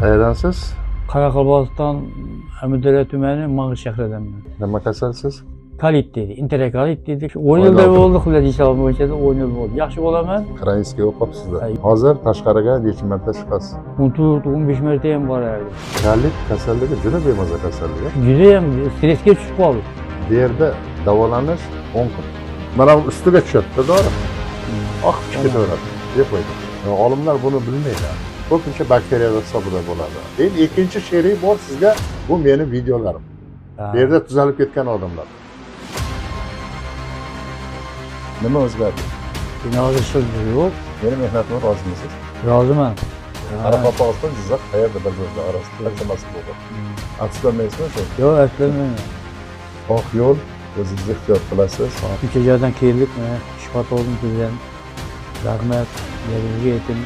Qayerdansiz? Qoraqalpog'iston, Amudaryo tumani, Mang'ich shahridanman. Nima kasalsiz? Kolit deydi, enterokolit deydi. Shu 10 yilday bo'ldi, xullas hisobim bo'yicha 10 yil bo'ldi. Yaxshi bo'laman. Xronический bo'lib qolibsizda. Ay. Hozir tashqariga necha marta chiqasiz? 14, 15 marta ham borardi. Kolit kasalligi juda bemaza kasallik. Judayam stressga tushib qoldim. Bu yerda davolanish 10 kun. Mana bu ustiga tushadi dori. Oqib chiqib ketaveradi. Befoyda. Olimlar buni bilmaydi. Ko'pincha bakteriyalar hisobida bo'ladi. Endi ikkinchi sherik bor sizga, bu meni videolarim. Bu yerda tuzalib ketgan odamlar. Nima o'zgardi? Endi hozir shu yo'q. Meni mehnatimga rozimisiz? Roziman. Qoraqalpog'iston, Jizzax qayerda bir birida orasida qancha bo'ldi? Afsuslanmaysizmi shu? Yo'q, afsuslanmayman. Oq yo'l, o'zingiz ehtiyot qilasiz. Shuncha joydan keldik, mana shifo topdim sizdan. Rahmat, yeringizga yeting.